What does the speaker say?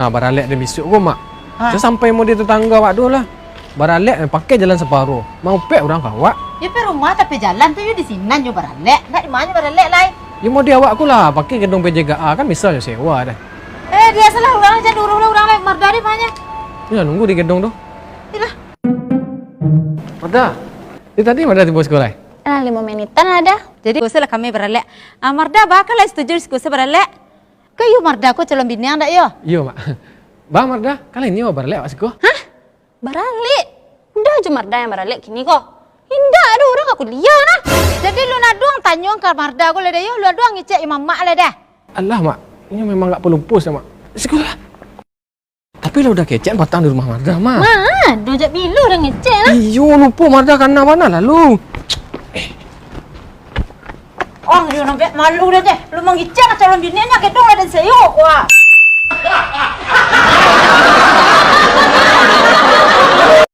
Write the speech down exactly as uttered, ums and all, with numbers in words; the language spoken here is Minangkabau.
Nah, baralek deh bisuak ko, Mak. Ha? Sasampai mode tetangga awak tu lah. Baralek, eh, pakai jalan saparuah. Maupek urang ka awak. Yo, pai rumah tapi jalan tu yo di sinan yo baralek. Ndak di ma nyo baralek lai. Yo mode awak ko lah, pakai gedong P J K A kan bisa yo sewa deh. Eh, biasolah urang, jan diuruih lah urang lai. Marda di ma nyo? Yo, nunggu di gedong tu. Iyolah. Marda, dari tadi Marda tibo siko lai? Alah, limo menitan lah dah. Jadi, siko se lah kami baralek. Ah, Marda, baa ka lai setuju siko se baralek? Ka iyo Marda ko calon bini ang ndak yo? Iyo, Mak. Baa Marda, ka lai nio baralek awak siko? Hah? Baralek? Indak jo Marda nan baralek kini ko. Indak ado urang ka kuliah nah. Jadi lu naduang tanyo ka Marda ko lai dah yo, lu naduang ngecek jo mamak lai dah. Alah, Mak. Inyo memang agak palupus, Mak. Siko lah. Tapi lah udah kecek patang di rumah Marda, Mak. Ma, ado jak bilo urang ngecek lah. Iyo, lupo Marda kana bana lalu. Oh, yo nampak malu dah deh. Lu mangecek ka calon bini nyo, gedong lah den sewa, wah.